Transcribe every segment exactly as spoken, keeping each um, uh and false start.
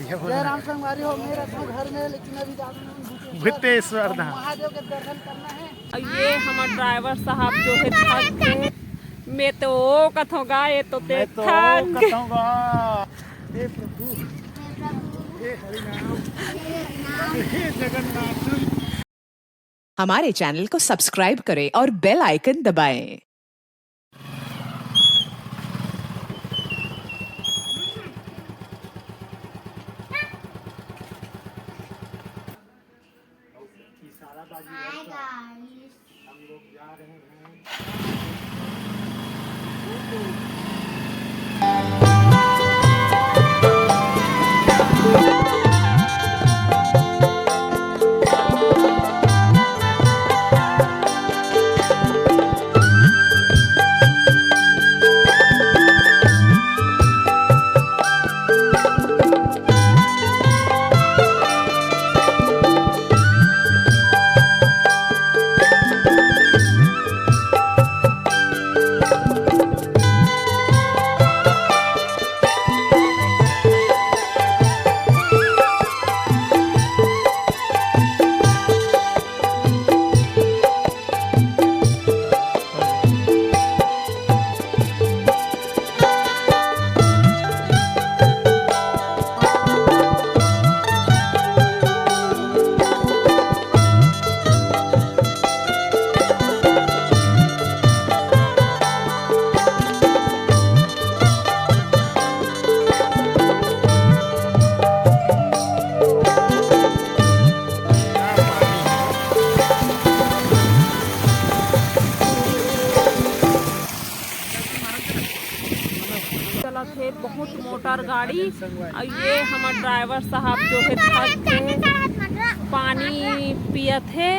जय राम संगवारी हो, मैं रखूँ घर में, लेकिन अभी जाना है भूतेश्वर भूतेश्वर धाम। धाम। महादेव के दर्शन करना है। और ये हमर ड्राइवर साहब जो है थक गए, मैं तो ओ कथों गा, ये तो ते मैं तो थक गए। कथों गा। हे प्रभु, हे हरि नाम, हे जगन्नाथ। हमारे चैनल को सब्सक्राइब करें और बेल आइकन दबाएं। चलत हे बहुत मोटर गाड़ी, अउ ये हमर ड्राइवर साहब जो है थक के पानी पियत हे,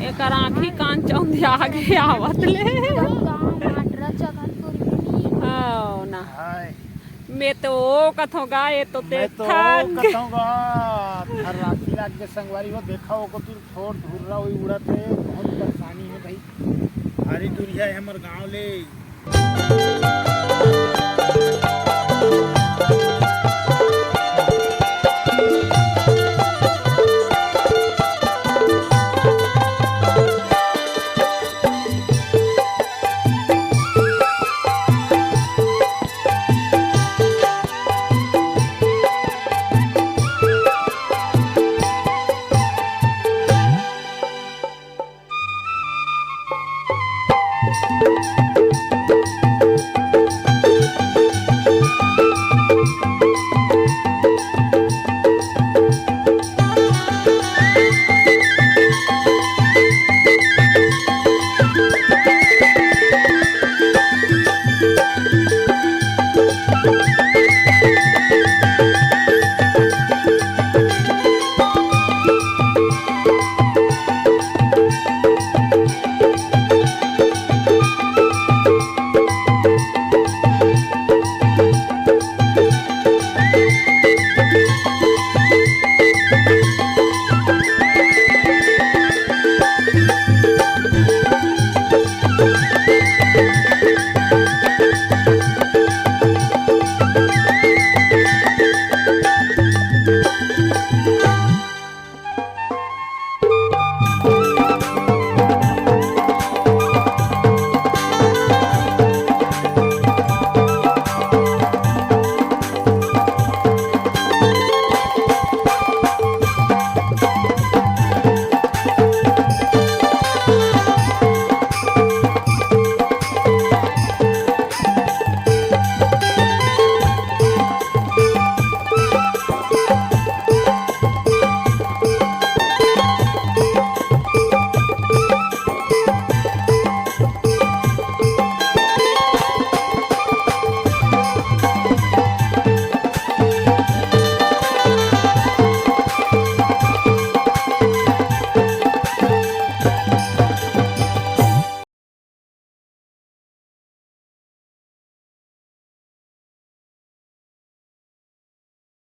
एकर आँखी कान चौंधिया गे आवत ले। हव ना। हाय। मैं तो ओ कथों गा, ये तो ते मैं तो ओ थक। कथों गा। हर राखी लाग के संगवारी हो, देखा ओको तू थोर धुर्रा होई उड़त हे, बहुत परेशानी हे भाई। भारी दूरिहा हे हमर गाँव ले।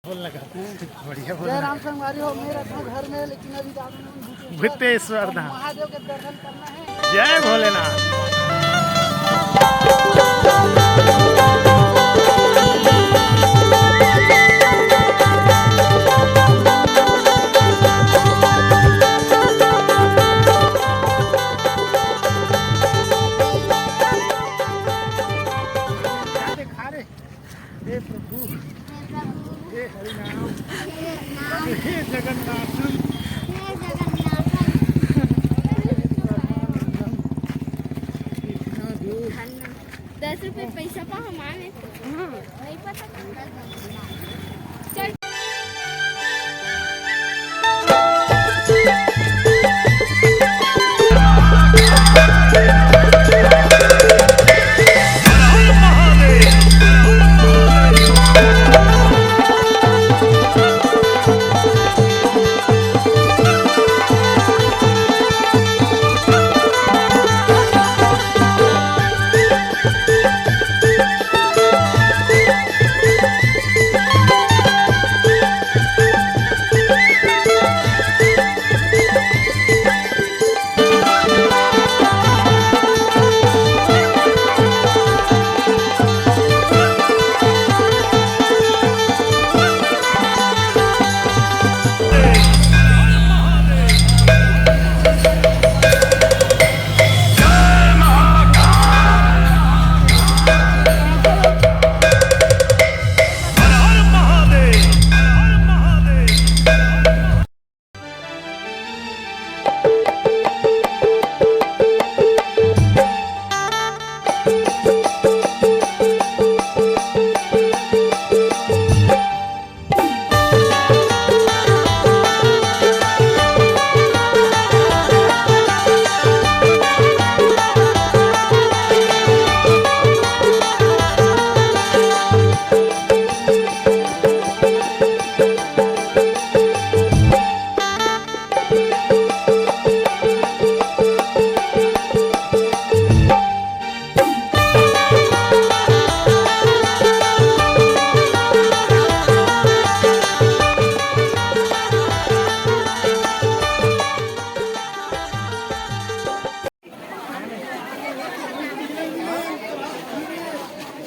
बोलने का। बढ़िया बोल जय रहा राम है। संगवारी हो, मैं रखूँ घर में, लेकिन अभी जाना है भूतेश्वर भूतेश्वर धाम। महादेव के दर्शन करना है। जय भोलेनाथ। हे जगन्नाथन। हे जगन्नाथन। इतना दूर। दस रुपये पैसा पा हम आवे। हाँ। नहीं पता। चल।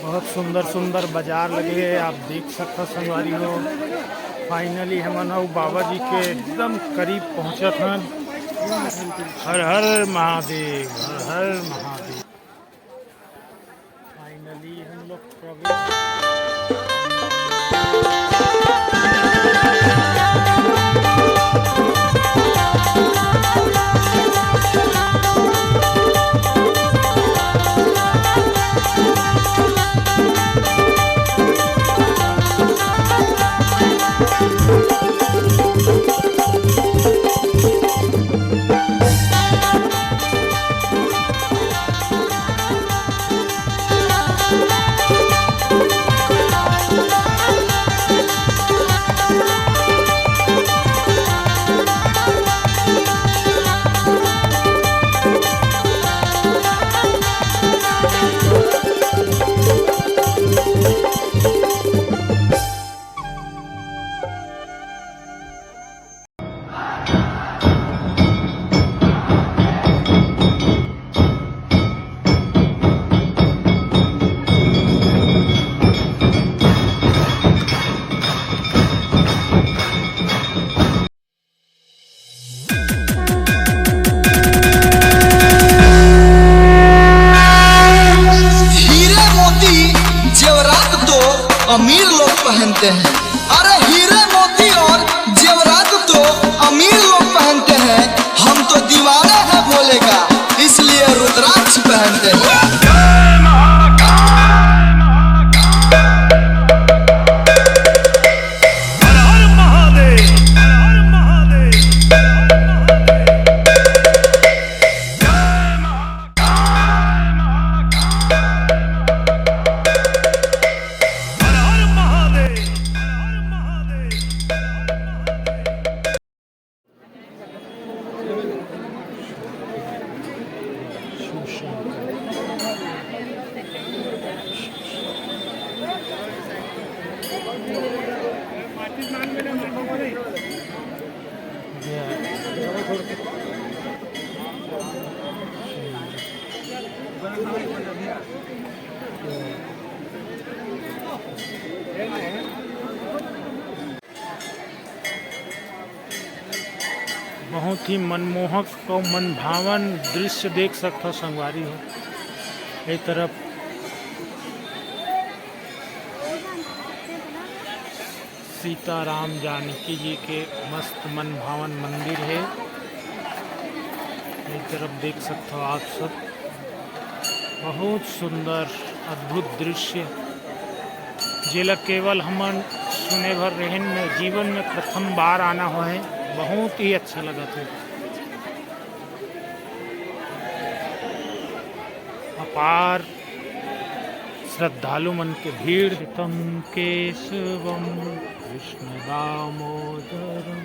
बहुत सुंदर सुंदर बाजार लगे हे, आप देख सकथव संगवारी हो। फाइनली हमन अउ बाबा जी के एकदम करीब पहुंचत हन। हर हर महादेव, हर हर महादेव। फाइनली हम लोग प्रवेश हीरे मोती जेवरात तो अमीर लोग पहनते हैं। अरे हीरे मोती और जेवरात तो अमीर लोग पहनते हैं, हम तो दीवाने हैं भोले का, इसलिए रुद्राक्ष पहनते हैं। बहुत ही मनमोहक अउ मनभावन दृश्य देख सकथव संगवारी हो। ए तरफ सीताराम जानकी जी के मस्त मन भावन मंदिर हे। एक तरफ देख सकते हो आप सब, बहुत सुंदर अद्भुत दृश्य, जेला केवल हमन सुने भर रहेन, जीवन में प्रथम बार आना होए, बहुत ही अच्छा लगत हे। अपार श्रद्धालु मन के भीड़। तम केशवम कृष्ण दामोदरम।